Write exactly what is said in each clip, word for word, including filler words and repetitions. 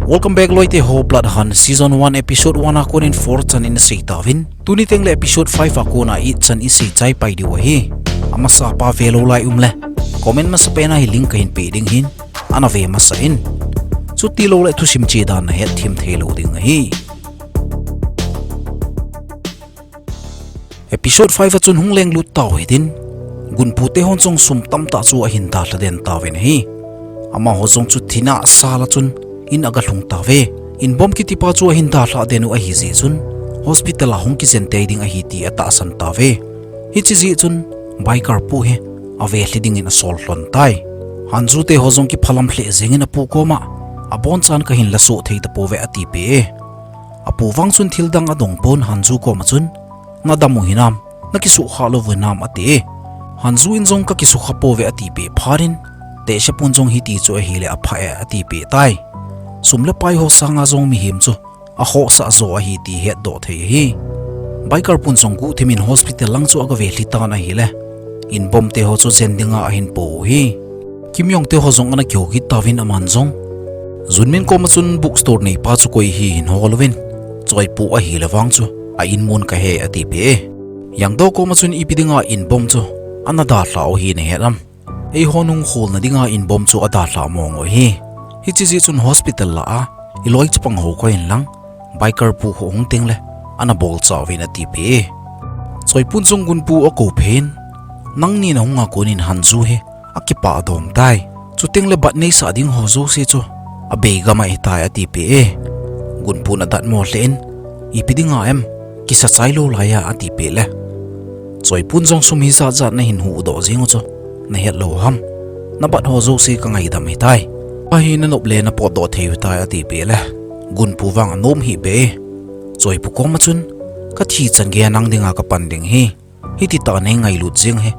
Welcome back loite ho, Bloodhound season one episode one a konin four chan in isei tauvin. Tuni tengle episode five a kona eight chan isei chai pai diu ahi. Amasa pa velou lai um le comment masapen a hi link kahin pe ding ahin, ana ve masa in. Chutiloule thusim cheh dan nahet them thei lou ding ahi. Episode five a chun hung lenglut tau hitin, Gunpu te hon jong sum tamtah chu ahin dalha den tauvin ahi. Amaho jong chu thina sal a chun in aga lhung tauve. Inbom kitipa chu ahin dalha den u ahi jeh chun hospital a hung kijen tei ding ahi ti atahsan tauve. Hiche jeh chun biker pu hi avelhi dingin asol lhon tai. Hanju te ho jong kiphalam lheh jengin apu koma, abonchan kahin lasoh thei tapouve atipeh e. Apu vang chun thil dang adong pon Hanju koma chun, nadam u hinam, nakisukha lou u hinam ati e. Hanju in jong kakisukha pouve atipeh phat in, Tehse pun jong hiti chu ahile apha e atipeh tai. Sum le pai ho sanga jong mihem chu akhohsah jo ahi ti hetdoh thei ahi. Biker pun jong guhthim in hospital lang chu aga velhi tan ahile, Inbom te ho chu jen dinga ahin pou u ahi. Kimyong te ho jong ana kihou kit tauvin aman jong Junmin koma chun bookstore neipa chu koi ahi hin hol uvin, Choipu ahile vang chu a inmun kahe atipeh e. Yangdo koma chun ipi dinga Inbom chu ana dalha u ahi nahet am? Eiho nung kholna dinga Inbom chu adalha mong u ahi. Hiche jeh chun hospital lah a iloi chapang ho koi inlang, biker pu kho hung tengle ana bolcha uvin atipeh e. Choipun jong Gunpu akou phei in, nangni nahung a konin Hanju hi akipah dom tai. Chutengle bat neisah ding ho jouse chu abei gam ahitai atipeh e. Gunpun adatmo lheh in, ipi dinga em, kisa chailou laiya atipeh le, Choipun jong sum hijat jat nahin huhdoh jeng u chu nahet lou ham? Nabat ho jouse kangaidam ahitai. Ahi nanop le napotdoh thei u tai atipeh le, Gunpu vang anom hih beh e. Choipu koma chun, kathi chan geiya nang dinga kapan ding ahi. Hititah a neingailut jeng hi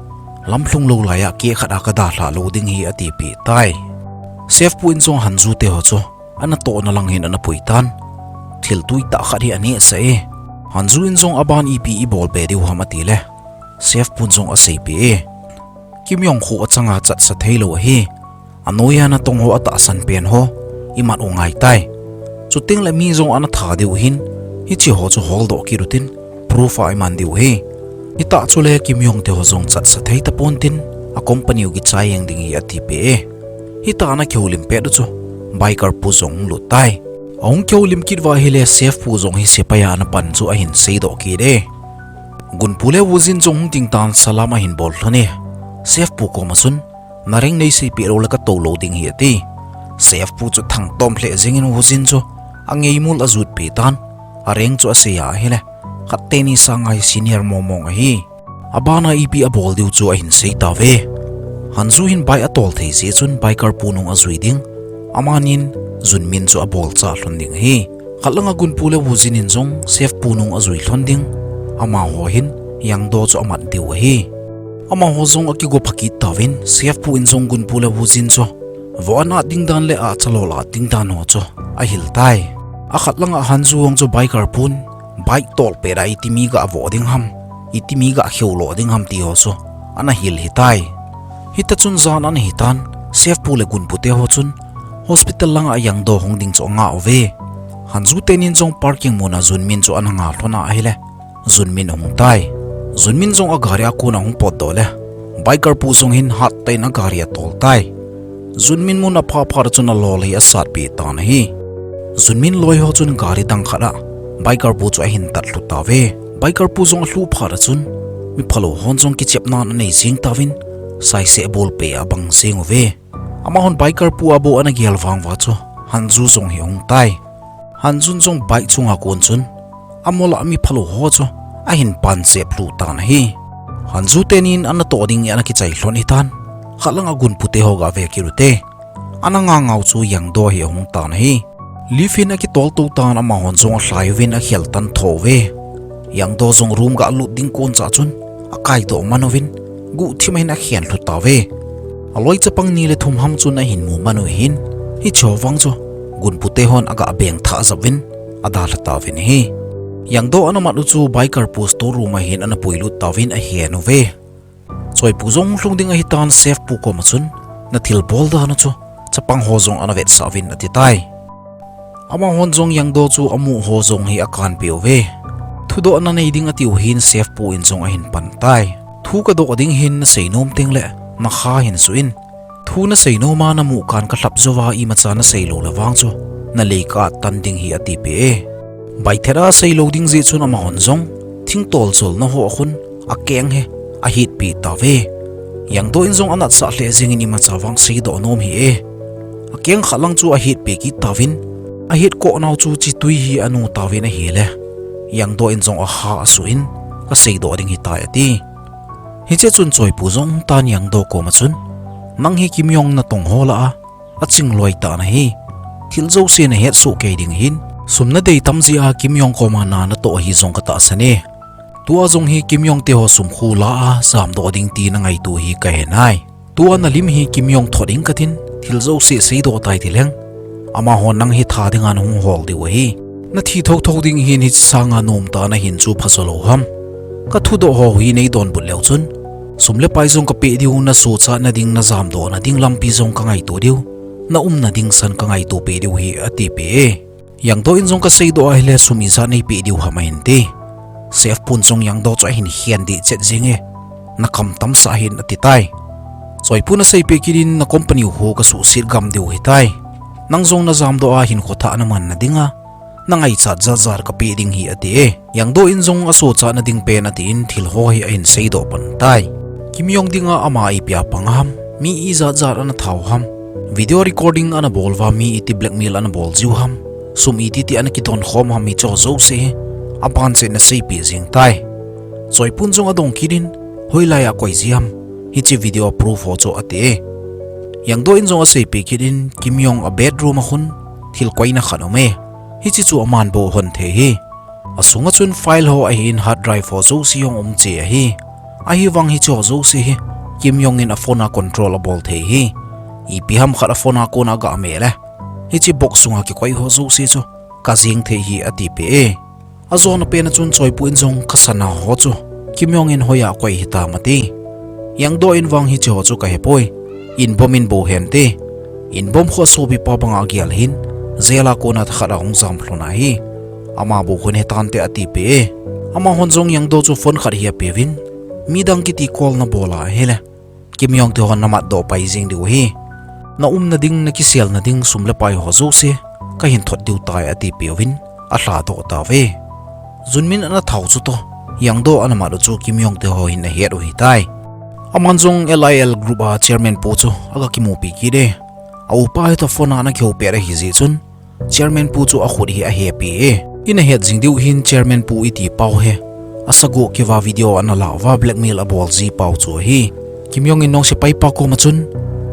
lamlhung lou laiya kehkhat a kadalhah lou ding ahi atipeh tai. Chef pu in jong Hanju te ho chu anatohna lang hin ana pui tan. Thil tuitah khat hi anehsah e. Hanju in jong aban ipi ibol be diu ham atile, Chef pun jong aseipeh e. Kimyong kho achanga chatsa theilou ahi. Anoiya natong ho atahsan pen ho imat u ngaitai. Chutengle mi jong ana tha diu ahin, hiche ho chu holdoh kit utin, proof a iman diu ahi. Hitah chule Kimyong te ho jong chatsa thei tapon tin, a company u kichai jeng ding ahi atipeh e. Hitah ana kihoulim pet u chu biker pu jong hung lut tai. Ahung kihoulim kit uva ahile Chef pu jong hi sepai a ana pan chu ahin seidoh kit e. Gunpu le Wujin jong hung ding tan salam ahin bol lhon e. Chef pu koma chun, na rank neiseipeh loule katou lou ding ahi ati. Chef pu chu thangtom lheh jengin Wujin chu angeimul ajutpeh tan. A rank chu aseiya ahile, khat teni sanga hi senior momong ahi. Abana ipi abol diu chu ahin sei tauve. Hanju hin bike atol thei jeh chun biker pu nung ajui ding, amanin Junmin chu abolcha lhon ding ahi. Khat langa Gunpu le Wujin in jong Chef pu nung ajui lhon ding, amaho hin Yangdo chu amat diu ahi. Amaho jong akigo pha kit tauvin, Chef pu in jong Gunpu le Wujin chu vo anat ding dan le ahcha lol at ding dan ho chu ahil tai. Akhat langa Hanju jong chu biker pun bike tol pet a itimi gavoh ding ham, itimi gakheolo ding ham ti ho chu ana hil hitai. Hitah chun jan ana hitan, Chef pu le Gunpu te ho chun hospital langa Yangdo hung ding chu anga uve. Hanju tenin jong parking muna Junmin chu ana nga lhon a ahile, Junmin ahung tai. Junmin jong agari a kona hung potdoh le, biker pu jong hin hattah in agari atol tai. Junmin mun aphah phat chun alol hi asatpeh tan ahi. Junmin loi ho chun gari dang khat a biker pu chu ahin tatlhu tauve. Biker pu jong alhuh phat chun, miphalou hon jong kichepnan anei jeng tauvin, saiseh bolpeh a abang jeng uve. Amahon biker pu a bou ana gel vang uva chu, Hanju jong hi ahung tai. Hanjun jong bike chunga kon chun, amol a miphalou ho chu ahin panchep lhu tan ahi. Hanju tenin anatoh ding in ana kichai lhon hitan. Khat langa Gunpu te ho gave kit ute. Ana ngangau chu Yangdo hi ahung tan ahi. Lift in akitol tou tan, amahon jong alhai uvin akhel tan tho uve. Yangdo jong room galut ding kon chah chun akaidoh man uvin, guhthim a hin akhen lhu tauve. Aloi chapang ni le thum ham chun ahin mu man u ahin, hiche ho vang chu Gunpu te hon aga bengthah jep uvin adalha tauvin ahi. Yangdo ana mat u chu biker pu store room a hin ana puilut tauvin ahen uve. Choipu jong hung lhung ding ahitan, Chef pu koma chun, nathilbol dan u chu chapang ho jong ana vetsah uvin ati tai. Amahon jong Yangdo chu amu ho jong hi akanpeh uve. Thudohna nei ding atiu hin chef pu in jong ahin pan tai. Thu kadoh ding hin nasei nom tengle nakha hin suh in. Thu nasei nom a namu kan kalhap jouva imacha nasei lou le vang chu nalei ka-at tan ding hi, atipeh e. Baithet a seilou ding jeh chun amahon jong thingtol cholna ho a khun akeng hi ahetpeh tauve. Yangdo in jong anatsah lheh jengin imacha vang seidoh nom hih e. Akeng khat lang chu ahetpeh kit tauvin, ahetkoh nau chu chitwi hi anu tauvin ahile, Yangdo in jong aha asuh in, kaseidoh ding hitai, ati. Hiche chun Choipu jong tan Yangdo koma chun, nang hi Kim Yong natong ho lah a aching loi tah nahi. Thil jouse nahet soh kei ding hin, sum nadei tam jeh a Kim Yong koma na natoh ahi jong katahsan e. Tua jong hi Kim Yong teho sum khu la a jamdoh ding ti nangaito hi kahe nai. Tua nalim hi Kim Yong thot ding katin, thil jouse seidoh tai tileng, amahon nang hi tha dinga nahung hol diu ahi. Nathi thouthou ding hin hiche sanga nomtah a nahin chu phajo lou ham. Kathudoh ho hi neidonbut leu chun, sum le pai jong kapeh diu, nasochatna ding najamdohna ding lampi jong kangaito diu, naumna ding san kangaito peh diu hi, atipeh e. Yangdo in jong kaseidoh ahile sum ijat neipeh diu ham ahin ti. Chef pun jong Yangdo chu ahin khen dehchet jenge. Nakam tamsah hih in, atitai. Choipun aseipeh kit in, na company u ho kasuhset gam diu hitai. Nang jong najamdoh a hinkho thah namanna dinga nangaichat jatjat kapeh ding hi, ati e. Yangdo in jong asochatna ding pen atin thil ho hi ahin seidoh pan tai. Kim Yong dinga ama ipi a pang ham, mi ijatjat ana thau ham, video recording anabol uva mi iti blackmail anabol jiu ham, sum ititi anakidon khom ham, hicheho jouse hi abanchetna aseipeh jeng tai. Choipun jong adong kit in, hoilai a koi ji ham, hiche video a proof ho chu, ati e. Yangdo in jong aseipeh kit in, Kim Yong a bedroom a khun thil koina khat aume. Hiche chu aman bou ahon thei hi. Asunga chun file ho ahin hard drive ho jouse jong um cheh ahi. Ahivang hicheho jouse hi Kim Yong in a phone a control abol thei hi. Ipi ham khat a phone a kona aga meh le, hiche box sunga kikoi ho jouse chu kajing thei hi, atipeh e. Ajona pen a chun Choipu in jong kasana ho chu Kim Yong in hoiya akoi hitam, ati. Yangdo in vang hicheho chu kahepoi. Inbom in bou hen, ati. Inbom khu asopipa banga agel hin, jail a kona thakhat a hung jam lhon ahi. Ama bou khun hetante, atipeh e. Amahon jong Yangdo chu phone khat hi apeuvin, midang kiti call nabol a ahile, Kim Yong tehon namatdoh pai jeng diu ahi. Naumna ding, nakiselna ding sum le pai ho jouse kahin thot diu tai, atipeuvin alhadoh tauve. Junmin ana thau chutoh Yangdo ana mat u chu Kim Yong teho hin ahet u hitai. Aman jong L I L group a chairman pu chu aga kimupi kit e. A upa hitoh phone a ana kihou pet ahi jeh chun, chairman pu chu akhut hi ahepeh e. Ina het jing diu hin chairman pu iti pau hi, asagoh keuva video analah uva blackmail abol ji pau chu ahi. Kim Yong in nong sepai pa koma chun,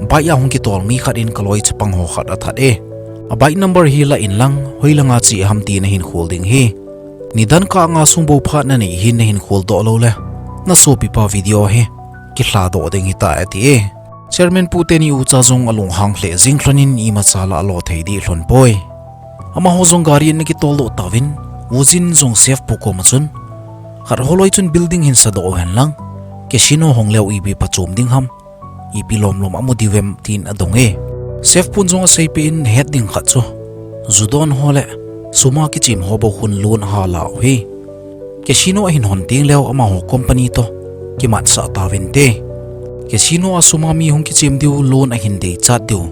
bike a hung kitol mi khat in kaloi chapang ho khat athat e. A bike number hi la inlang, hoilanga che ham ti nahin khol ding hi. Nidan kah nga sung bou phat nanei hin nahin kholdoh loule, nasopipa video hi kilhadoh ding hitai, ati e. Chairman pu teni ucha jong alunghang lheh jeng lhonin imacha la alo thei deh lhon poi. Amaho jong gari in ana kitoldoh tauvin, Wujin jong chef pu koma chun, khat holoi chun building hin sadoh uhen lang, casino hong leu ipi phachom ding ham, ipi lomlom amu diu vem, tin adong e. Chef pun jong aseipeh in, het ding khat chu, ju don ho le sum a kichem ho bou khun loan aha la u hi. Casino ahin hon tengleu amaho company toh kimatsah tauvinte. Casino a sum a mi hung kichem diu, loan ahin deichat diu,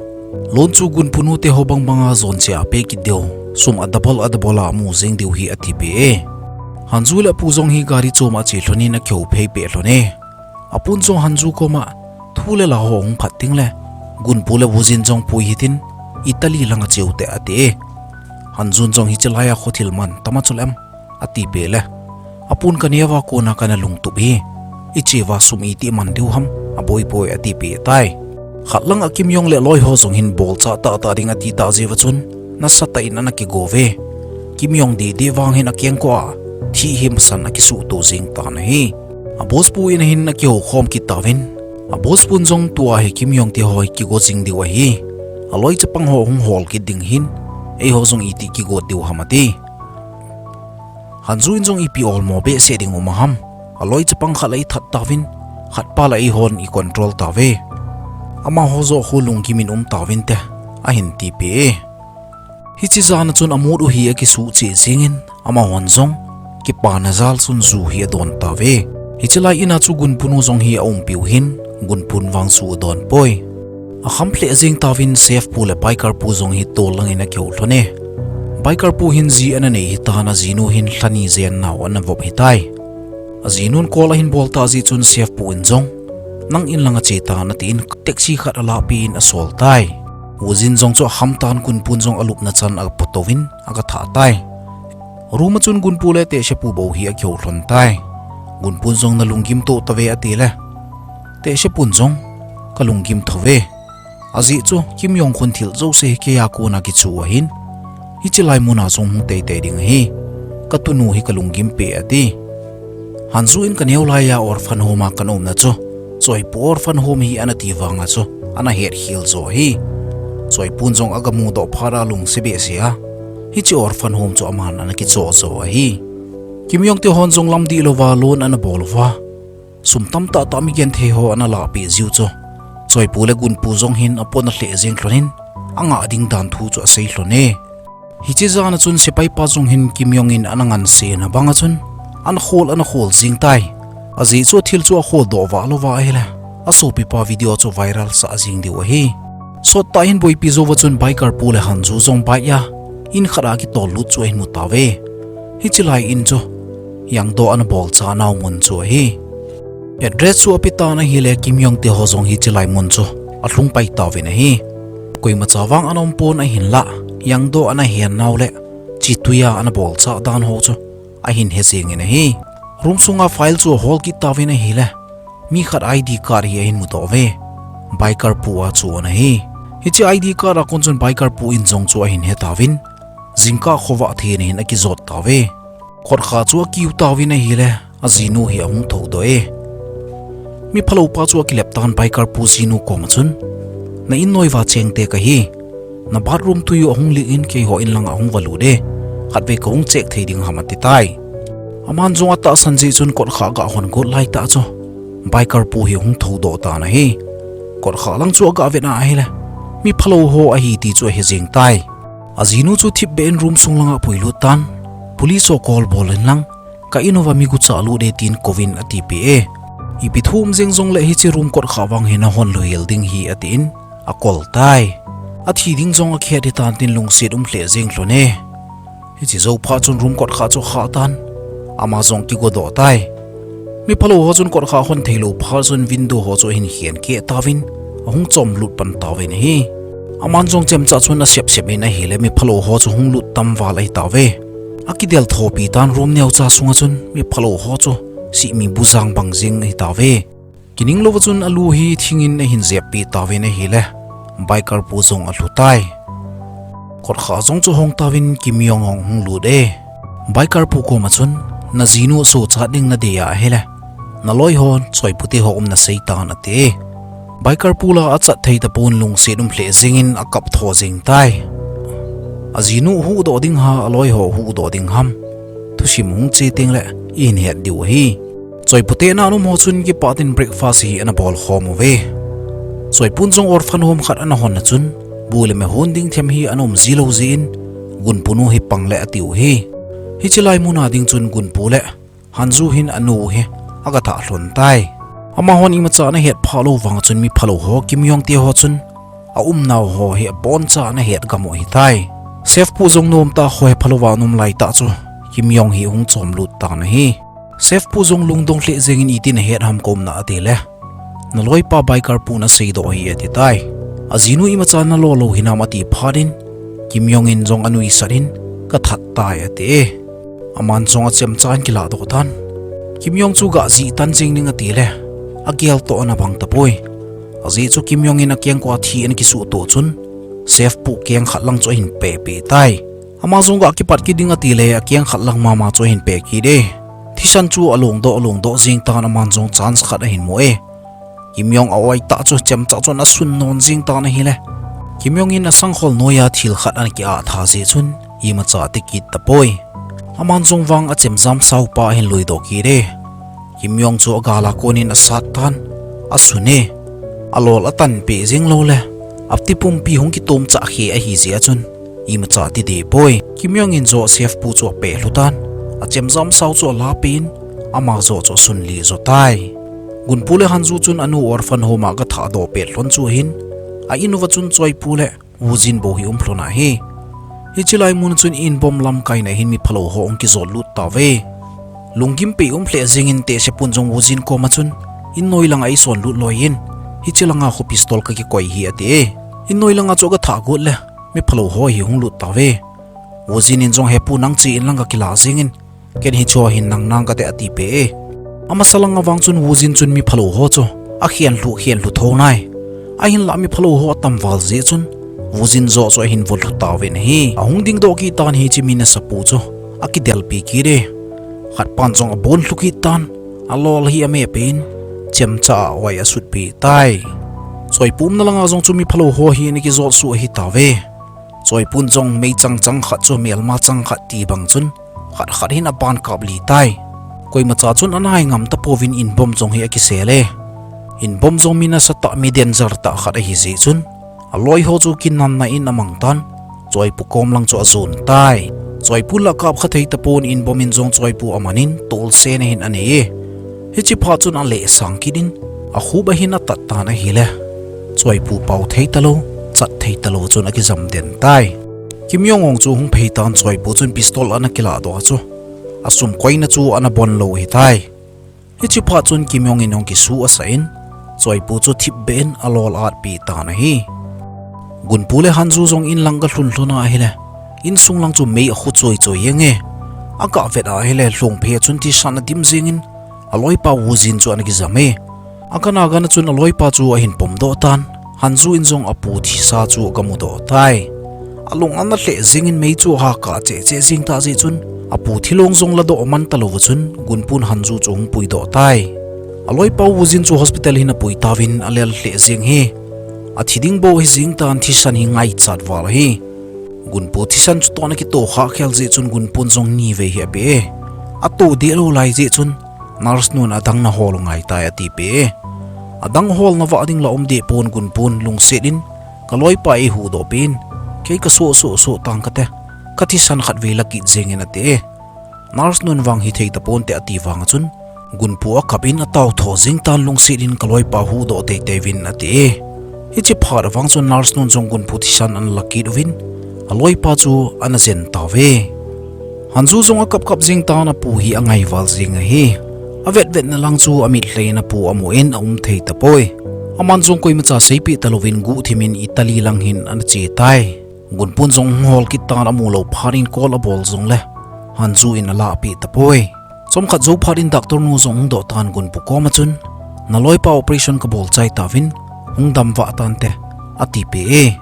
loan chu gunpunu teho bangbanga jon cheh a pe kit diu, sum a double a double a amu jeng diu hi, atipeh e. Hanju le apu jong hi gari chom a ache lhonin akihouphei peh lhon e. Apun jong Hanju koma thu le la ho ahung phat tengle, gunpu le Wujin jong pui hitin, Italy langa cheute, ati e. Hanjun jong hiche laiya kho thil mantam a chule em, atipeh le, apun kaneva kona kana lungtup hi, icheuva sum iti man diu ham, aboipoi, atipeh tai. Khat langa Kim Yong le aloiho jong hin bolchah tahtah ding atitah jeh uva chun, nasatah in ana kigo uve. Kim Yong dehdeh vang hin akengkoh a thih himsan akisuhto jeng tan ahi. A boss pu in ahin akihoukhom kit tauvin, a boss pun jong tua hi Kim Yong teho hi kigo jing diu ahi. Aloi chapang ho hung hol kit ding hin, eiho jong iti kigot diu ham, ati. Hanju in jong ipi olmo behseh ding um aham, aloi chapang khat la ithat tauvin, khat pa la eihon icontrol tauve. Amaho joh khu lungkim in um tauvinte, ahin tipeh e. Hiche jan a chun amut u hi akisuh cheh jingin, amahon jong kipana jal chun ju hi adon tauve. Hiche lai in a chu Gunpun u jong hi aumpiu hin, Gunpun vang ju adon poi. Akham lheh jeng tauvin Chef pu le Biker pu jong hi tol langin akihou lhon e. Biker pu hin ji ana nei hitan, ajinu hin lhani jen nau ana vop hitai. Ajinun call ahin bol tah jeh chun Chef pu in jong, "Nang in lang a che tan," atin taxi khat alahpeh in asol tai. Ujin jong chu akham tan, Gunpun jong alupna chan apotouvin aga thah tai. Room a chun Gunpu le Tehse pu bou hi akihou lhon tai. Gunpun jong, "Na lunggim to tave," ati le, Tehse pun jong, "Ka lunggim thou ve. Ajeh chu Kimyong khun thil jouse hi keiya kona kichu ahin, hiche lai mun a jong hung teitei ding ahi. Ka tunu hi ka lunggim peh," ati. Hanju in ka neo laiya orphan home a ka umna chu Choipu orphan home hi ana ti vang a chu ana hetkhel jo ahi. Choipun jong aga mudoh phat a alungset behseh a, hiche orphan home chu aman ana kichoh jo ahi. Kimyong te hon jong lam dih louva loan ana bol uva, sum tamtah tah mi genthei ho ana lahpeh jiu chu Choipu le Gunpu jong hin apona lheh jeng lhon in, angah ding dan thu chu asei lhon e. Hiche jan a chun sepai pa jong hin Kimyong in ana ngansena bang a chun, ana khol, ana khol jing tai. Ajeh chu athil chu akhol doh vah louva ahile, asopipa video chu viral sah jing diu ahi. Sot tah hin boipi jouva chun Biker pu le Hanju jong bike a in khat a kitol lut chu ahin mu tauve. Hiche lai in chu Yangdo ana bolchah nau mun chu ahi. Address chu ape tan ahile, Kimyong te ho jong hiche lai mun chu alhung pai tauvin ahi. Koimacha vang ana um pon ahinlah, Yangdo ana hen nau le, chitwi a ana bolchah dan ho chu ahin he jengin ahi. Room sunga file chu ahol kit tauvin ahile, mi khat I D card hi ahin mudoh uve. Biker pu a chu ana hi. Hiche I D card a kon chun Biker pu in jong chu ahin he tauvin, jingkah khovah thei in ahin akijot tauve. Kotkha chu akiu tauvin ahile, ajinu hi ahung thoudoh e. Mi phalou pa chu akilep tan, Biker pu jinu koma chun, "Na in noiva chengte kahi. Na bathroom twi u ahung leak in keiho in langa hung valut e. Khatvei kahung check thei ding ham?" ati tai. Aman jong atahsan jeh chun kotkha aga hon got laitah chu Biker pu hi ahung thoudoh tan ahi. Kotkha lang chu aga vet a ahile, mi phalou ho ahi ti chu ahe jeng tai. Ajinu chu thipbeh in room sung langa puilut tan, "Police ho call bol in lang, ka in uva mi gucha lut e," tin kouvin atipeh e. Ipi thu um jeng jongle hiche room kotkha vang hi nahon louhel ding hi atin, akol tai. Athi ding jong akihet hitan tin lungset um lheh jeng lhon e. Hiche jou phat chun room kotkha chu akhah tan, ama jong akigodoh tai. Mi phalou ho chun kotkha hon theilou phat chun window ho chu ahin khen keh tauvin, ahung chomlut pan tauvin ahi. Aman jong chemcha chun asep sep in ahile, mi phalou ho chu hung lut tam val ahi tauve. Akidel thopi tan, room neocha sunga chun mi phalou ho chu sihmi bujang bang jeng ahi tauve. Kining louva chun alu hi thingin ahin jeppeh tauvin ahile, Biker pu jong alhu tai. Kotkha jong chu ahong tauvin Kimyong ahung lut e. Biker pu koma chun, "Najinu sochat ding nadei a ahile, naloi hon Choipu te ho umna sei tan," ati e. Biker pu la achat thei tapon, lungset um lheh jengin akap tho jeng tai. Ajinu huhdoh ding ham, aloi ho huhdoh ding ham, thusim hung che tengle ihin het diu ahi. Choipu te na um ho chun kipah tin breakfast hi ana bol khom uve. Choipun jong orphan home khat ana hon a chun, bu le me hon ding them hi ana um ji lou jeh in, Gunpun u hi pang le atiu ahi. Hiche lai mun a ding chun Gunpu le Hanju hin anu hi aga thah lhon tai. Amahon imacha ana het phah lou vang chun mi phalou ho, Kimyong te ho chun aumnau ho hi aboncha ana het gam u ahitai. Chef pu jong nomtah khoi phalou va aum laitah chu Kimyong hi ahung chomlut tan ahi. Chef pu jong lungdong lheh jengin, "Itin nahet ham ka umna?" ati le, "Naloipa Biker pun aseidoh ahi," ati tai. "Ajinu imacha nalo lou hinam?" ati phat in, Kimyong in jong anuisat in, "Kathat tai," ati e. Aman jong achemcha in kiladoh tan. Kimyong chu gah jih tan jeng ning ati le, agel toh ana bang tapoi. Ajeh chu Kimyong in akengkoh a thi ana kisuhtoh chun, Chef pu keng khat lang chu ahin pehpeh tai. Ama jong gah kipat kit ding ati le, akeng khat lang mama chu ahin peh kit e. Thisan chu alongdoh, alongdoh jeng tan, aman jong chance khat ahin mu e. Kimyong a-oi tah chu chemcha chun asun non jeng tan ahile, Kimyong in asangkhol noiya thil khat ana ki-ah tha jeh chun imacha ati kit tapoi. Aman jong vang achemjam saupa ahin luidoh kit e. Kimyong chu agal a konin asat tan, asun e. Alol atanpeh jeng lou le, ati pumpi hung kitomchah khe ahi jeh a chun, imacha ti deh poi. Kim Yong in Joseph pu chu apeh lhu tan, achemjam sao chu alapeh in, ama joh chu asunlih jo tai. Gunpu le Hanju chun anu orphan home a agathah doh pet lhon chu ahin, a in uva chun Choipu le Wujin bou hi um lhon ahi. Hiche lai mun chun In Bom lamkaina hin miphalou ho ahung kijot lut tauve. Lunggim peh um lheh jengin Tae Se pun jong Wujin koma chun, in noi langa eison lut loi in, hiche langa khu pistol kakikoi hi ati e. In noi langa chu agathah got le, miphalou ho hi hung lut tauve. Wujin in jong, he pu, nang che in lang, kakila jengin, ken hichea hin nang nang kate, ati peh e. Amasa langa vang chun Wujin chun miphalou ho chu akhen lhu, khen lhu thou nai. Ahinlah miphalou ho atam val jeh chun Wujin joh chu ahin vot lhu tauvin ahi. Ahung dingdoh kit tan hiche mi nasapu chu akidelpi kit e. Khat pan jong abon lhu kit tan, alol hi ameh peh in, chemcha a oi asutpeh tai. Choipu umna langa jong chu miphalou ho hi ana kijot suh ahi tauve. Choipun jong meichang chang khat chu melma chang khat ti bang chun, khat khat hin aban kap lih tai. Koimacha chun anai ngam tapouvin In Bom jong hi akisel e. In Bom jong mi nasatah, mi danger tah khat ahi jeh chun, aloi ho chu kinanna in amang tan, Choipu kom lang chu ajon tai. Choipu lah kap kha thei tapon, In Bom in jong Choipu amanin tolsen ahin anei e. Hiche phat chun aleh sang kit in, akhup ahin atat tan ahile, Choipu pao thei talou, chat thei talou chun akijam den tai. Kim Yong Ong chu hung phei tan, Choipu chun pistol ana kilah doh a chu, asum koina chu ana bon lou ahitai. Hiche phat chun Kim Yong in jong kisu asah in, Choipu chu thipbeh in alol atpeh tan ahi. Gunpu le Hanju jong in lang agalhun lhon ahile, insung lang chu mei akhu choi choi jeng e. Agah vet ahile, lhongphei a chun thisan adim jengin, aloipa Wujin chu ana kijam e. Agan agan a chun aloipa chu ahin pomdoh tan, Hanju in jong apu thisa chu agamudoh tai. Alung ana lheh jengin mei chu ahakah cheh cheh jeng tah jeh chun, apu thilong jong ladoh man talouva chun, Gunpun Hanju chu ahung puidoh tai. Aloipa Wujin chu hospital hin apui tauvin alel lheh jeng e. Athi ding bou ahi jeng tan, thisan hi ngaichat val ahi. Gunpu thisan chu toh ana kitoh khah khel jeh chun Gunpun jong nivei hi ape e. Atoh deh lou lai jeh chun, nurse nun adang nahol u angaitai atipeh e. Adang holna vah ding la um deh pon, Gunpun lungset in, kaloipa eihuhdoh peh in, kei kasoh soh soh tang kate, kathisan khatvei lakit jengin ati e. Nurse nun vang hithei taponte ati vang a chun, Gunpu akap in ataotho jeng tan, lungset in kaloipa huhdoh teitei uvin ati e. Hiche phat a vang chun nurse nun jong Gunpu thisan ana lakit uvin, aloipa chu ana jen tauve. Hanju jong akap kap jeng tan, apu hi angai val jeng ahi. Avet vetna lang chu amitlhai in apu amu in aum thei tapoi. Aman jong koimacha seipeh talouvin guhthim in Italy lang hin ana che tai. Gunpun jong hung hol kit tan, amu lou phat in call abol jongle, Hanju in alahpeh tapoi. Chomkhat jou phat in doctor nu jong ahungdoh tan, Gunpu koma chun, naloipa operation kabol chai tauvin, hung damvah tante, atipeh e.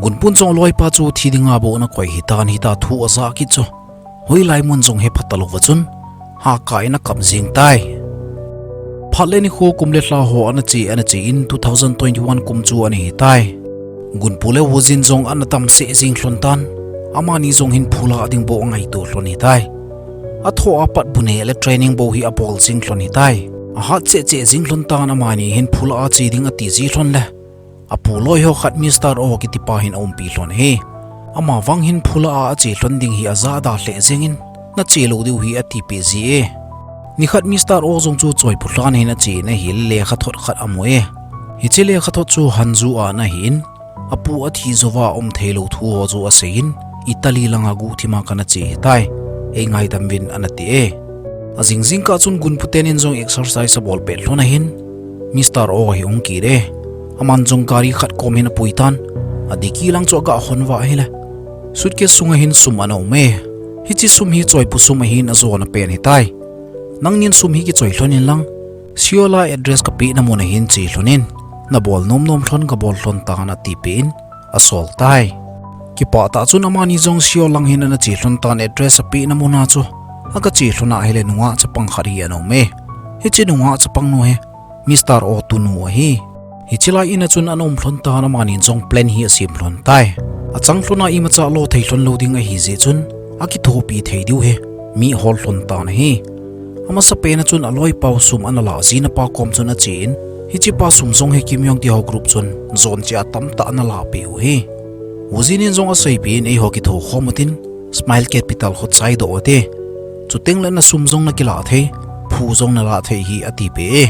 Gunpun jong aloipa chu thi dinga bou ana koi hitan, hita thu ajah kit chu, hoilai mun jong hepha talouva chun, hakah in akap jeng tai. Phat le nikho, kum le lha ho ana che ana che in two thousand twenty-one kum chu ana hitai. Gunpu le Wujin jong ana damseh jeng lhon tan, amani jong hin phulah ding bou angaito lhon hitai. Athoh a pat bu neh le training bou hi abol jeng lhon hitai. Ahat cheh cheh jeng lhon tan, amani hin phulah a che ding ati ji lhon le, apu loi ho khat Mister O kitipa hin aumpi lhon ahi. Ama vang hin phulah a ache lhon ding hi ajahda lheh jengin, nache lou diu hi atipeh ji e. Nikhat Mister O jong chu Choipu lhan hin ache in ahile, lekhathot khat amu e. Hiche lekhathot chu Hanju a ana hin, apu athi jouva aum theilou thu ho chu aseiyin, Italy langa guhthima kana che hitai, eingaidam uvin anati e. Ajing jingkah chun Gunpu tenin jong exercise abol pet lhon ahin, Mister O hi ahung kit e. Aman jong gari khat kom hin apui tan, adicky lang chu agah hon uva ahile, suitcase sunga hin sum ana um e. Hiche sum hi Choipu sum ahin, ajona pen hitai. Nangnin sum hi kichoi lhon inlang, Seoul a address kapehna mun a hin che lhon in, nabol nom nom lhon kabol lhon tan atipeh in, asol tai. Kipah tah chun amani jong Seoul lang hin ana che lhon tan, address apehna mun a chu aga che lhon ahile, nungah chapang khat hi ana um e. Hiche nungah chapang nu hi Mister O tunu ahi. Hiche lai in a chun ana um lhon tan, amani jong plan hi asem lhon tai. Achang lhon a imacha lo thei lhon lou ding ahi jeh chun, akithopi thei diu hi mihol lhon tan ahi. Amasapen a chun aloipa u sum ana lah jina pa kom chun ache in, hichepa sum jong hi Kim Yong Tae Ho group chun jon cheh a tamtah ana lahpeh u ahi. Woo Jin in jong aseipeh in, eiho kitho khom utin, Smile Capital kho chaidoh ute. Chuteng le nasum jong nakilah thei, phu jong nalah thei hi atipeh e.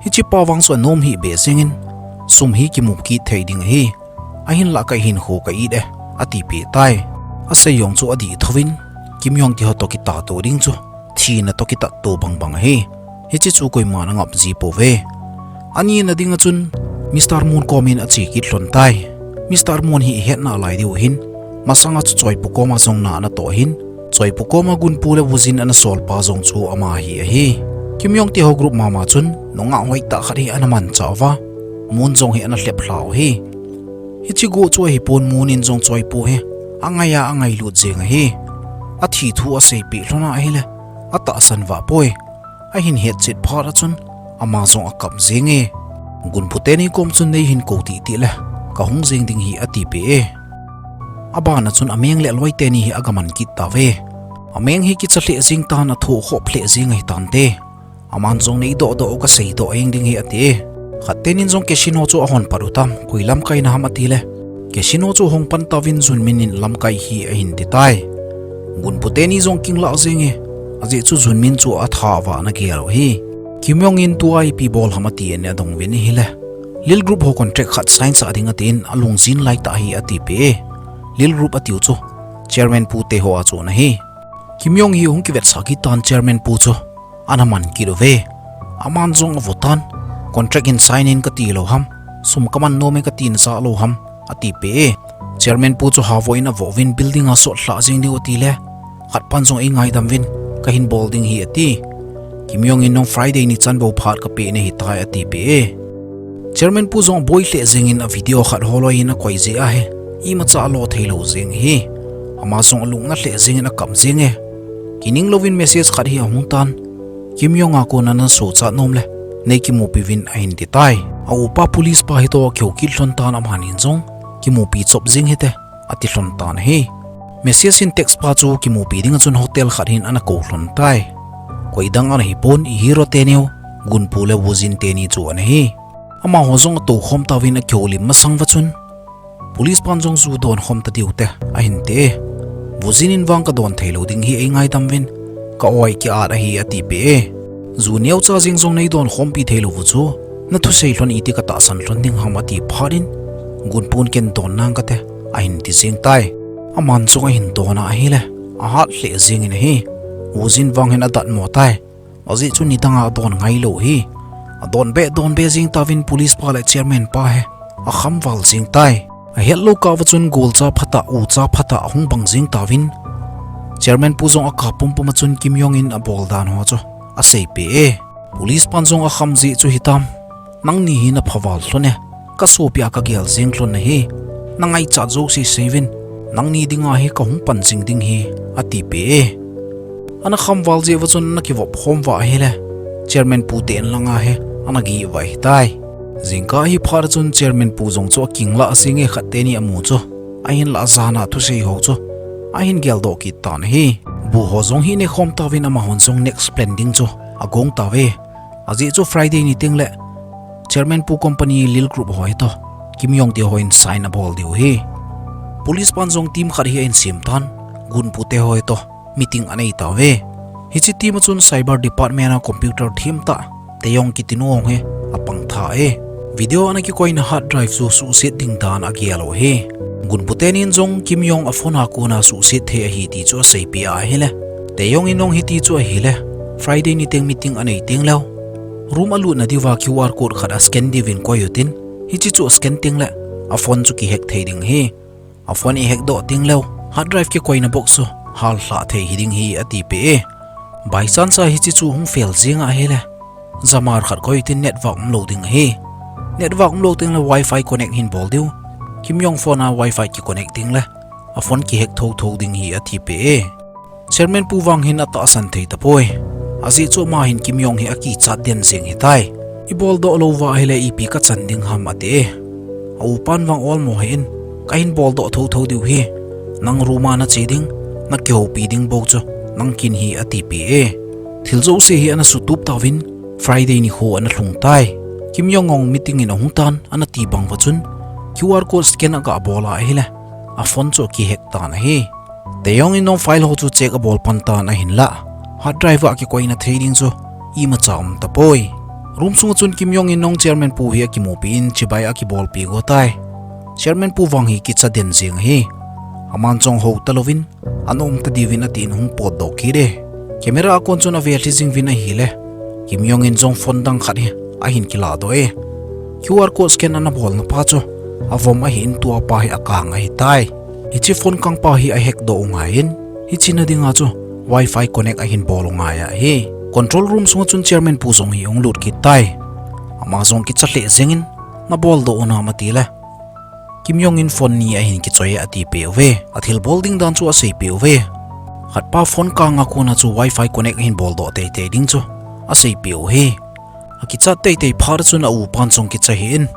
Hiche pa vang chu anom hih beh jengin, sum hi kimu kit thei ding ahi. Ahinlah kahinkho ka it e, atipeh tai. Asei jong chu adih thouvin, Kim Yong te ho toh kitahto ding chu, thina toh kitatto bangbang ahi. Hiche chu koiman angap ji pouve. Anina dinga chun, Mister Moon komin ache kit lhon tai. Mister Moon hi ihet nalai diu ahin, masanga chu Choi Pu koma jong na anatoh ahin, Choi Pu koma Gun Pu le Woo Jin ana solpa jong chu ama hi ahi. Kim Yong te ho group mama chun, nungah hoitah khat hi ana manchah uva, Moon jong hi ana lhep lha u ahi. Hiche go chu ahipon, Moon in jong Choi Pu hi angaiya angailut jeng ahi. Athi thu aseipeh lhon ahile, atahsan vah poi. Ahin hetchet phat a chun, ama jong akap jenge. Gun Pu teni kom chun, neihin kou titi le, kahung jeng ding hi, atipeh e. Abana chun ameng le aloi teni hi agaman kit tauve. Ameng hi kicha lheh jeng tan, athoh khop lheh jeng ahitante. Aman jong, neidohdoh u, kaseidoh jeng ding hi, ati e. Khat tenin jong casino chu ahon pat utam, koi lamkaina ham atile, casino chu hong pan tauvin Junmin in lamkai hi ahin titai. Gun Pu teni jong kinglah jenge. Ajeh chu Junmin chu atha vah ana gel u ahi. Kim Yong in tua ipi bol ham atin adong uvin ahile, Lil Group ho contract khat sign sah ding atin, alungjin laitah hi, atipeh e. Lil Group atiu chu Chairman Pu te ho a chun ahi. Kim Yong hi hung kivetsah kit tan, Chairman Pu chu ana man kit uve. Aman jong avotan, contract in sign in kati lou ham, sum kaman nome kati najah lou ham, atipeh e. Chairman Pu chu havoh in avoh uvin, building a sotlhah jeng diu atile, khat pan jong eingaidam uvin, kahin bol ding hi, ati. Kim Yong in, nong Friday ni chan bou phat kapeh nahitai, atipeh e. Chairman Pu jong aboi lheh jengin, avideo khat holoi in akoi jeh ahi, imacha alo theilou jeng ahi. Ama jong alung nga lheh jengin akap jenge. Kining louvin message khat hi ahung tan, Kim Yong a kona nasochat nom le, neikimupi uvin, ahin titai. Aupa police pa hitoh akihou kit lhon tan, amanin jong, kimupi chop jeng hite, ati lhon tan ahi. Message in text pa chu kimupi dinga chun hotel khat hin ana kou lhon tai. Koi dang ana hipon, Ihiro teniu, Gun Pu le Woo Jin teni chu ana hi. Amaho jong atoukhom tauvin akihoulim masang uva chun, police pan jong ju donkhom tadiu te, ahin ti e. Woo Jin in vang kadon theilou ding hi, eingaidam uvin, ka-oi ki-at ahi, atipeh e. Ju neocha jeng jong neidonkhompi theilou u chu, nathusei lhon iti katahsan lhon ding ham, ati phat in, Gun Pun, ken don nang kate, ahin ti jeng tai. Aman jong ahin don a ahile, ahat lheh jengin ahi. Woo Jin vang hin adatmo tai. Ajeh chu nidanga adon ngailou ahi. Adon be, don be jeng tauvin police pa le chairman pa hi akhamval jeng tai. Ahetlou kah uva chun golcha phatah, ucha phatah ahung bang jeng tauvin, Chairman Pu jong akap pumpum a chun Kim Yong in abol dan ho chu aseipeh e. Police pan jong akham jeh chu hitam, nangni hi naphaval lhon e, kasopia kagel jeng lhon nahi, nangaichat jouse seiyun, nangni dinga hi kahung pan jing ding hi, atipeh e. Ana khamval jeh uva chun ana kivop khom uva ahile, Chairman Pu te in langa hi ana geh uva ahitai. Jingkah hi phat a chun Chairman Pu jong chu akinglah jenge, khat teni amu chu, ahinlah jana thusei ho chu ahin geldoh kit tan ahi. Bu ho jong hi nekhom tauvin, amahon jong next plan ding chu agong tauve. Ajeh chu Friday ni tengle Chairman Pu company Lil Group ho hitoh, Kim Yong te ho in sign abol diu ahi. Police pan jong team khat hi ahin sem tan, Gun Pu te ho hitoh meeting anei tauve. Hiche team a chun cyber department a computer themtah Taeyong kitinu jong hi apang tha e. Video ana kikoina hard drive chu suhset ding dan agel u ahi. Gun Pu tenin jong Kim Yong a phone a kona suhset thei ahi ti chu aseipeh a ahile, Taeyong in jong hiti chu ahile, Friday ni teng meeting anei tengleu, room alutna diuva QR code khat ascan diuvin koi utin, hiche chu ascan tengle a phone chu kihack thei ding ahi. A phone ihack doh tengleu, hard drive kikoina box chu hallhah thei hiding hi, atipeh e. By chance a hiche chu hung fail jeng a ahile, jammer khat koi utin network umlou ding ahi. Network umlou tengle wifi connect hin bol diu, Kim Yong phone a wifi kiconnect tengle a phone kihack thouthou ding hi, atipeh e. Chairman Pu vang hin atahsan thei tapoi. Ajeh chu ama hin Kim Yong hi akichat den jeng ahitai. Iboldoh louva ahile ipi kachan ding ham, ati e. A upan vang olmo hih in, kahin boldoh thouthou diu ahi. Nang room a nache ding, nakihoupi ding bou chu nang kin ahi, atipeh e. Thil jouse hi ana sutup tauvin, Friday nikho ana lhung tai. Kim Yong jong meeting in ahung tan, ana ti bang uva chun, QR code scan agabol a ahile, a phone chu akihack tan ahi. Taeyong in jong file ho chu check abol pan tan ahinlah, hard drive a kikoina thei ding chu imacha um tapoi. Room sunga chun Kim Yong in jong Chairman pu hi akimupi in chibai akibolpi go tai. Chairman pu vang hi kicha den jeng ahi. Aman jong hou talouvin, anom tadiuvin atin hung potdoh kit e. Camera a kon chun ave lhi jing uvin ahile, Kim Yong in jong phone dang khat hi ahin kiladoh e. QR code scan ana bolna pa chu avom ahin tua pa hi akang ahitai. Hiche phone kang pa hi ahack doh u ngaiyin, hiche na dinga chu Wi-Fi connect ahin bol u ngai ahi. Control room sunga chun Chairman pu jong hi ahung lut kit tai. Ama jong kicha lheh jengin, naboldoh u nam atile, Kim Yong in phone ni ahin kichoi e atipeh uve. Athilbol ding dan chu aseipeh uve. Khatpa phone kanga kona chu Wi-Fi connect ahin boldoh teitei ding chu aseipeh u ahi. Akichat teitei phat chun a-u pan jong kicha hih in,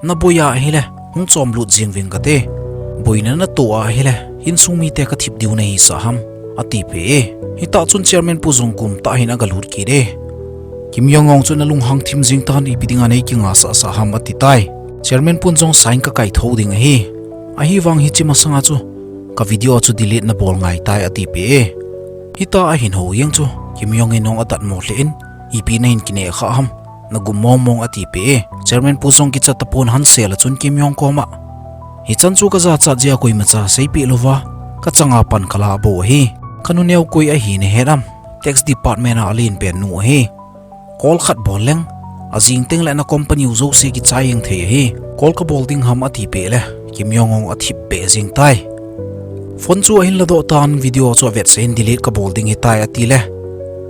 naboi a ahile, hung chomlut jeng ving kate. Boina natoh a ahile, insung mite kathip diu nahisah ham, atipeh e. Hitah chun Chairman pu jong kumtah hin agalut kit e. Kim Yong Ong chun alunghang thim jeng tan, ipi dinga neikingasah sah ham atitai. Chairman pun jong sign kakaithou ding ahi. Ahivang hiche masanga chu ka video chu delete nabol ngaitai atipeh e. Hitah ahin hou jeng chu Kim Yong in jong adatmo lheh in, ipi nahin kineh khah ham, nagum mongmong atipeh e. Chairman pu jong kicha tapon, hansel a chun Kim Yong koma, hichan chu kajachat jeh a koimacha seipeh louva kachanga pan kalah bou ahi. Kanuneo koi ahi nahet am? Tax department a alenpen nu ahi. Call khat bol leng, ajing tengle na company u jouse kichai jeng thei ahi. Call kabol ding ham atipeh le, Kim Yong Ong athip beh jeng tai. Phone chu ahin ladoh tan, video chu avetsah in delete kabol ding ahitai atile,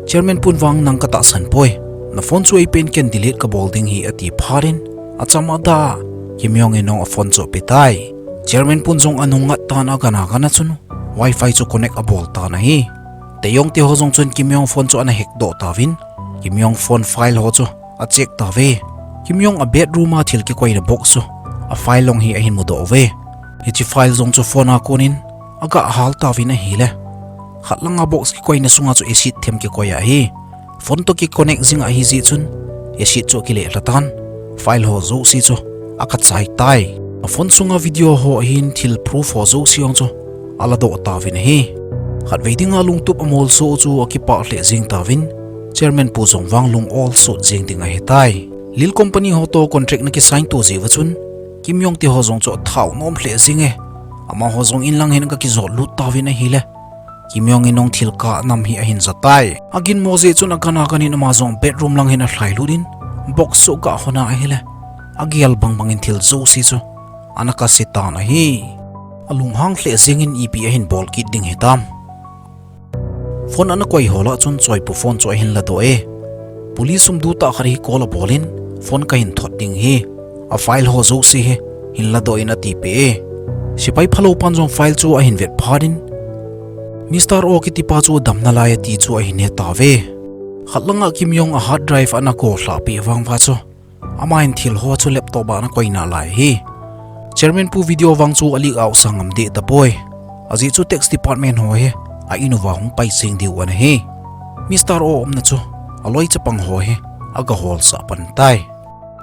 Chairman pun vang nang katahsan poi. Na phone chu eipen, ken delete kabol ding ahi ati phat in, acham ada a Kim Yong in jong aphone chu apetai. Chairman pun jong anung ngat tan, agan agan a chun Wi-Fi chu connect abol tan ahi. Taeyong teho jong chun Kim Yong phone chu ana hack doh tauvin, Kim Yong phone file ho chu acheck tauve. Kim Yong a bedroom a thil kikoina box chu, a file long hi ahin mudoh uve. Hiche file jong chu phone a konin agahal tauvin ahile, khat langa box kikoina sunga chu acid them kikoi ahi. Phone toh kiconnect jing ahi jeh chun, acid chu akileh lha tan, file ho jouse chu akachai tai. A phone sunga video ho ahin thil proof ho jouse jong chu aladoh tauvin ahi. Khatvei dinga lungtup amolso u chu akipah lheh jeng tauvin, Chairman pu jong vang lung olsot jeng ding ahitai. Lil company ho toh contract ana kisign to jeh uva chun, Kim Yong teho jong chu athau nom lheh jeng e. Amaho jong in lang hin aga kijot lut tauvin ahile, Kim Yong in jong thil kah nam hi ahin jatai. Aginmo jeh chun agan agan in ama jong bedroom lang hin alhailut in, box chu agah hon a ahile, agel bangbang in thil jouse chu ana kase tan ahi. Alunghang lheh jengin ipi ahin bol kit ding hitam. Phone ana koi ho lah chun Choi pu phone chu ahin ladoh e. Police umdu tah khat hi call abol in, phone kahin thot ding ahi. A file ho jouse hi hin ladoh in atipeh e. Sepai phalou pan jong file chu ahin vet phat in, Mister O kitipa chu adam nalai ati chu ahin he tauve. Khat langa Kim Yong a hard drive ana kolhah peh vang uva chu, aman thil ho chu laptop a ana koi nalai ahi. Chairman pu video vang chu a leak out sa ngam deh tapoi. Ajeh chu tax department ho hi a in uva hung pai jeng diu ana hi. Mister O umna chu aloi chapang ho hi aga holsah pan tai.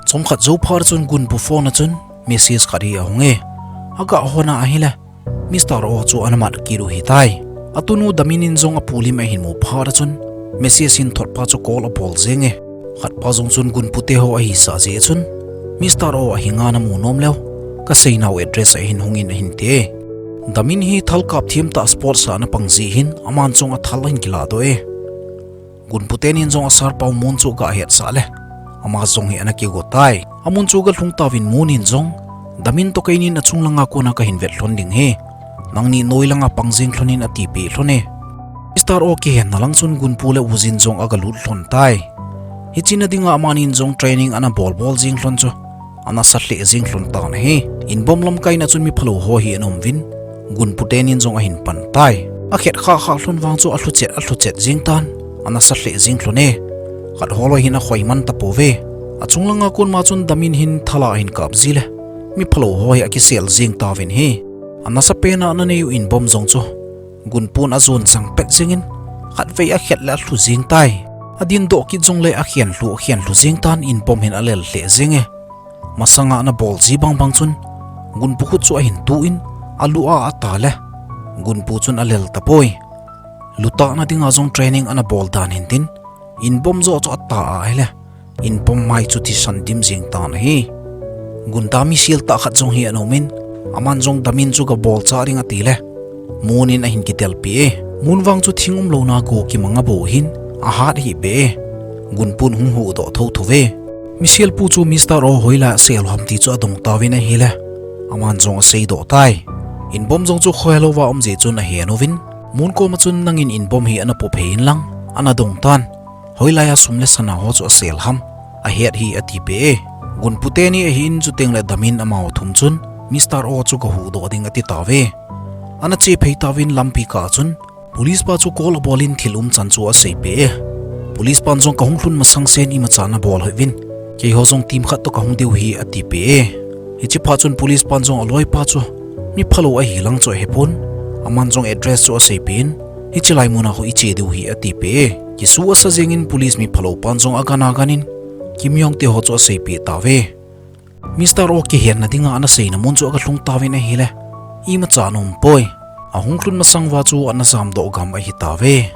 Chomkhat jou phat chun Gun pu phone a chun message khat hi ahung e. Aga hon a ahile, Mister O chu ana mat kit u ahitai. Atunu Damin in jong apu lim ahin mu phat a chun, message hin thot pa chu call abol jeng e. Khat pa jong chun Gun pu teho ahisah jeh a chun, Mister O ahinga namu nom leu, kaseinau address a hin hungin ahin ti e. Damin hi thal kap thiam tah sports a ana pang jeh hin, aman jong athal ahin kiladoh e. Gun pu tenin jong a sir pau mun chu aga hetsah le, ama jong hi ana kigo tai. Amun chu aga lhung tauvin mun in jong, Damin toh keinin achung langa kona kahin vet lhon ding ahi. Nangni noi langa pang jeng lhon in atipeh lhon e. Mister O kihenna lang chun Gun pu le U Jin jong aga lut lhon tai. Hiche na dinga amanin jong training ana bol bol jeng lhon chu, ana sa lheh jeng lhon tan ahi. Inbom lamkai na chun mi phalou ho hi ana um uvin, Gun pu tenin jong ahin pan tai. Akhet khah khah lhon vang chu alhuchet alhuchet jeng tan, ana sa lheh jeng lhon e. Khat ho loi hin akhoi man tapouve. Achung langa kon ma chun Damin hin thal a ahin kap ji le, mi phalou ho hi akisel jeng tauvin ahi. Ana sa pen a ana nei u Inbom jong chu Gun pun ajon chang pet jengin, khatvei akhet le alhu jeng tai. Adin doh kit jongle akhen lhu, akhen lhu jeng tan Inbom hin alel lheh jeng e. Masanga ana bol ji bang bang chun, Gun pu khut chu ahin tu in, Alu a ata le, Gunpu chun alel tapoi. Lutahna dinga jong training ana bol dan hintin, inbom jo chu ata a ahile, inbom mai chu thisan dim jing tan ahi. Gunda mi sial tah khat jong hi ana umin, aman jong damin chu gabol cha ding ati le, Moon in ahin kidelpi e. Moon vang chu thing umlouna go kimang abol hin, ahat hih beh e. Gunpun hung huhdoh thotho ve. Misial pu chu Mister O hoilai a asel u ham ti chu adong tauvin ahile, aman jong aseidoh tai. Inbom jong chu khohelou va um jeh chun ahen uvin, Moon koma chun nangin inbom hi ana pophei inlang, ana dong tan. Hoilai a sum le sana ho chu asel ham, ahet hi atipeh e. Gunpu teni ahin chuteng le damin amau thum chun, Mister O chu gahuhdoh ding ati tauve. Ana chephei tauvin lampi kah chun, police pa chu call abolin thil umchan chu aseipeh e. Police pan jong kahung lhun masang sen imacha nabol hih uvin, keiho jong team khat toh kahung diu hi atipeh e. Hiche phat chun police pan jong aloipa chu, mi phalou ahi lang chu ahepon, aman jong address chu aseipeh in, hiche lai muna ho iche diu hi atipeh e. Kisu asa jengin police mi phalou pan jong agan aganin, Kim Yong te ho chu aseipeh tauve. Mister O kihenna dinga ana seina mun chu agalhung tauvin ahile, imacha ana umpoi. Ahung lhun masang uva chu ana jamdoh gam ahitauve.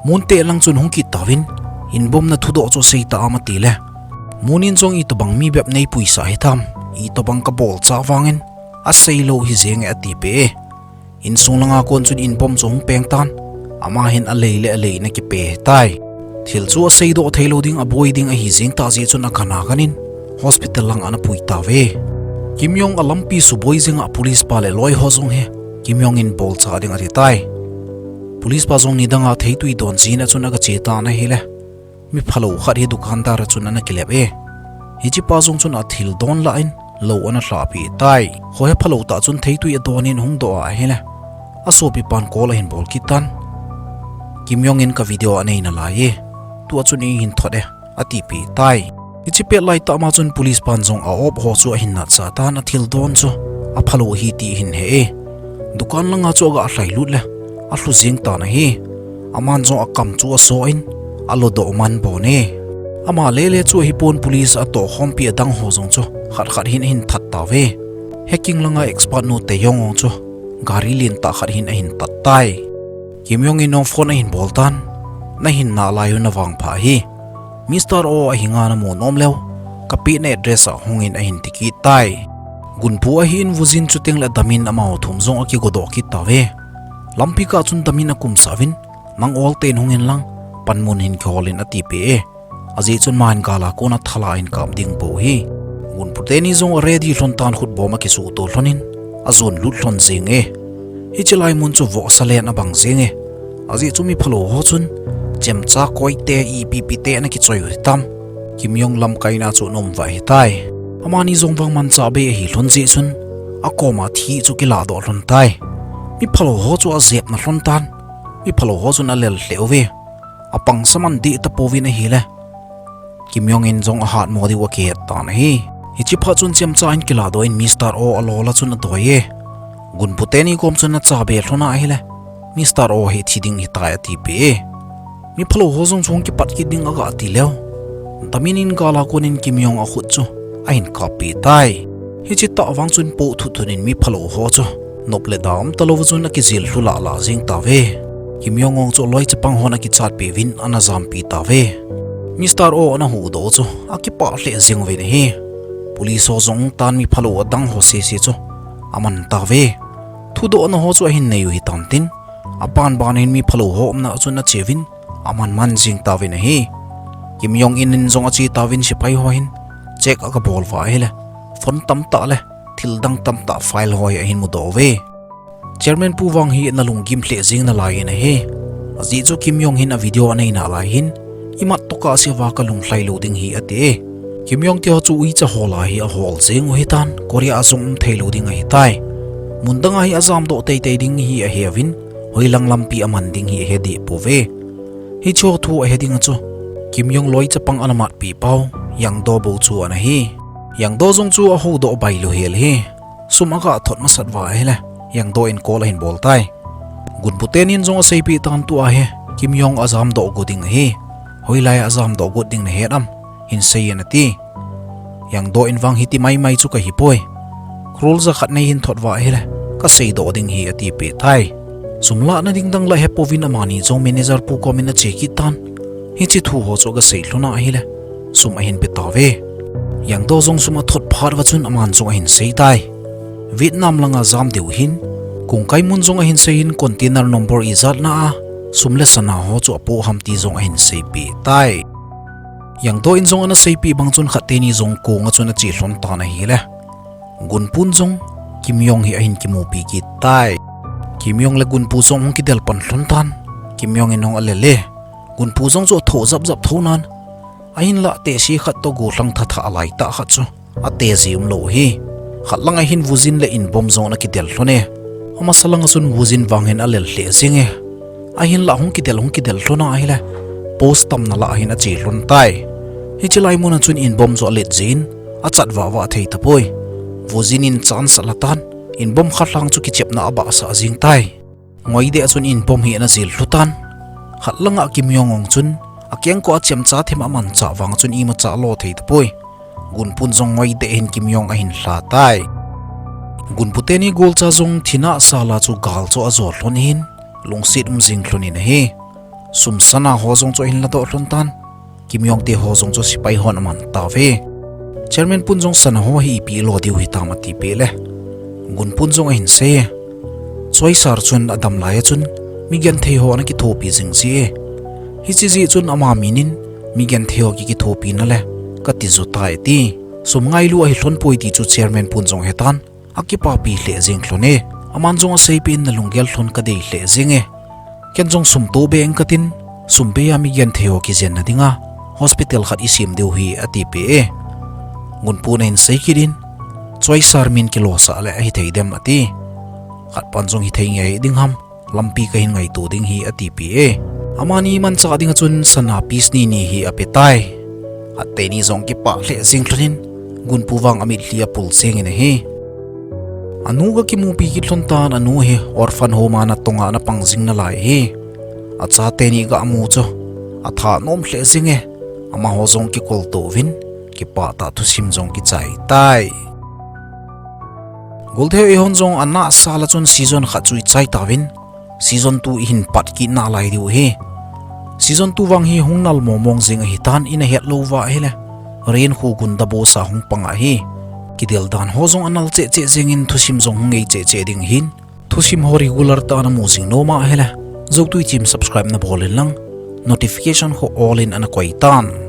Moon te lang chun hung kit tauvin, inbomna thudoh chu asei ta am atile, Moon in jong itobang mi bep neipuisah hitam, itobang kabol cha vangin, aseilou hijenge atipeh e. Insung langa kon chun inbom chu hung peng tan, ama hin alei le alei ana kipe hitai. Thil chu aseidoh theilou ding aboi ding ahi jeng tah jeh chun agan aganin, hospital lang ana pui tauve. Kim Yong alampi suboi jenga police pa le loi ho jong hi, Kim Yong in bolcha ding ati tai. Police pa jong nidanga theitui don jin a chun agache tan ahile, mi phalou khat hi dukandar a chun ana kilep e. Hiche pa jong chun athil don lah in, lou ana lhahpeh tai. Khohe phalou tah chun theitui adonin ahung doh a ahile, asopi pan call ahin bol kit tan. Kim Yong in ka video anei nalai e, tua chun eihin thot e, atipeh tai. Hiche pet laitah ma chun police pan jong a-op ho chu ahin natsah tan, athil don chu aphalou ahi ti ahin he e. Dukan langa chu agalhailut le, alhu jeng tan ahi. Aman jong akam chu aso in, alodoh man bon e. Ama lele chu ahipon police atohkhompi adang ho jong chu khat khat hin ahin that tauve. Hacking langa expert nu Taeyong chu gari lentah khat hin ahin tat tai. Kim Yong in jong phone ahin bol tan, nahin nalai u navangpha ahi. Mister O ahinga namu nom leu, kapehna address a hungin ahin tikit tai. Gunpu ahin vujin chuteng le damin amau thum jong akigodoh kit tauve. Lampi kah chun damin akumsah uvin, nang ol ten hungin lang, panmun hin kiholin atipeh e. Ajeh chun aman gala kona thala ahin kap ding bou ahi. Gunpu teni jong aready lhon tan khutbom akisuhto lhonin, ajon lut lhon jenge. Hiche lai mun chu vohsa len abang jenge. Ajeh chu mi phalou ho chun, chemcha koite ipi ipi te ana kichoi u hitam, Kim Yong lamkaina chu ana um uva ahitai. Amani jong vang manchah bei ahi lhon jeh chun, akoma thi chu kiladoh lhon tai. Mi phalou ho chu ajepna lhon tan, mi phalou ho chun alel lheh uve. Apangsa man deh tapouvin ahile, Kim Yong in jong ahatmo diu akihet tan ahi. Hiche phat chun chemcha in kiladoh in Mister O alol a chun adoi e. Gunpu teni kom chun achabe lhon a ahile, Mister O hi thi ding ahitai atipeh e. Mi phalou ho jong chu hung kipat kit ding agati leu, damin in gala konin Kim Yong akhut chu ahin kappeh tai. Hiche tah vang chun poh thutthut in mi phalou ho chu nop le da umtalou chun akijil lhu lahlah jeng tauve. Kim Yong jong chu aloi chapang hon akichatpeh uvin ana jampi tauve. Mister O ana huhdoh chu akipah lheh jeng uvin ahi. Police ho jong tan mi phalou adang ho sese chu aman tauve. Thudohna ho chu ahin nei u hitan tin, aban ban in mi phalou ho umna a chun ache uvin, aman man jeng tauvin ahi. Kim Yong in in jong ache tauvin sepai ho hin check agabol uva ahile, phone tamtah le thil dang tamtah file ho hi ahin mudoh uve. Chairman pu vang hi ana lunggim lheh jeng nalai in ahi. Ajeh chu Kim Yong hin a video anei nalai hin, imat tokah seh uva kalung lhailou ding ahi ati e. Kim Yong te ho chu uicha hol a hi ahol jeng u hitan, Korea a jong um theilou ding ahitai. Mun danga hi ajamdoh teitei ding hi aheuvin, hoilang lampi aman ding hi ahe deh pouve. Hicheho thu ahe dinga chu, Kim Yong loi chapang ana matpeh pau, Yang Do bou chu ana hi. Yang Do jong chu ahoudoh bailou hel ahi. Sum agathot masat uva ahile, Yang Do in call ahin bol tai. Gunpu tenin jong aseipeh tan tua hi, Kim Yong ajamdoh got ding ahi. Hoilai a ajamdoh got ding nahet am, hin seiyin ati. Yang Do in vang hiti maimai chu kahipoi. Crore jakhat neihin thot uva ahile, kaseidoh ding ahi atipeh tai. Sum lahna ding dang la hepouvin amani jong manager pu komin ache kit tan. Hiche thu ho chu kasei lhon ahile, sum ahin pe tauve. Yangdo jong sum athot phat uva chun aman jong ahin sei tai. Vietnam langa jam diu ahin, kongkai mun jong ahin seiyin container number ijat na a sum le sana ho chu apoh ham ti jong ahin seipeh tai. Yangdo in jong ana seipeh bang chun khat teni jong konga chun ache lhon tan ahile, Gunpun jong Kim Yong hi ahin kimupi kit tai. Kim Yong le Gunpu jong hung kidel pan lhon tan. Kim Yong in jong alel e. Gunpu jong chu athoh jap jap thou nan, ahinlah tehse khat toh gollhang thatha alai tah khat chu ate ji umlou ahi. Khat langa hin Wujin le Inbom jong ana kidel lhon e. Amasa langa chun Wujin vang hin alel lheh jeng e. Ahinlah hung kidel hung kidel lhon ahile, post tamna lah hin ache lhon tai. Hiche lai muna chun Inbom chu alet jin, achat vah vah thei tapoi. Wujin in chance ala tan, Inbom khat lhang chu kichepna abahsah jeng tai. Ngoi deh a chun Inbom hi ana jil lhu tan. Khat langa Kim Yong Ong chun akengkoh a chemcha them amanchah vang chun imacha alo thei tapoi. Gunpun jong ngoi deh hin Kim Yong ahin lha tai. Gunpu teni golcha jong thina sala chu gal chu ajo lhon in, lungset um jing lhon in ahi. Sum sana ho jong chu ahin ladoh lhon tan. Kim Yong te ho jong chu sepai hon aman tauve. Chairman pun jong sana ho hi ipi lo diu hitam atipeh le, Gunpun jong ahin sei e. Choi sir chun adam lai a chun mi genthei ho ana kithopi jing ji e. Hiche jeh chun ama min in mi genthei ho ki kithopina le kati jo tai ati. Sum ngailu ahi lhon poi ti chu Chairman pun jong hetan, akipapi lheh jeng lhon e. Aman jong aseipeh in nalunggel lhon kadei lheh jeng e. Ken jong sum toh be ing katin, sum bei a mi genthei ho kijenna dinga hospital khat isem diu ahi atipeh e. Gunpun ahin sei kit in, Choi sir min kilosah le ahithei dem ati. Khat pan jong hithei ngai ding ham, lampi kahin ngaito ding ahi atipeh e. Amani manchah dinga chun sana piece ni ni hi ape tai. Khat teni jong kipah lheh jeng lhon in, Gunpu vang amitlhi apul jeng in ahi. Anu ga kimupi kit lhon tan, anu hi orphan home a natonga ana pang jing nalai ahi. Acha teni ga amu chu atha nom lheh jeng e. Amaho jong kikolto uvin, kipah tah thusim jong kichai tai. Golthei eihon jong anahsa la chun season khat chu ichai tauvin, season two ihin pat kit nalai diu ahi. Season two vang hi hung nal momong jeng ahitan, ina het lou uva ahile, Renkho gunda boss a hung pang ahi. Kidel dan ho jong anal cheh cheh jeng in thusim jong hung ngei cheh cheh ding ahin, thusim ho regular tah a namu jing nom ahile, Zoutui Team subscribe nabol in lang, notification ho all in ana koi tan.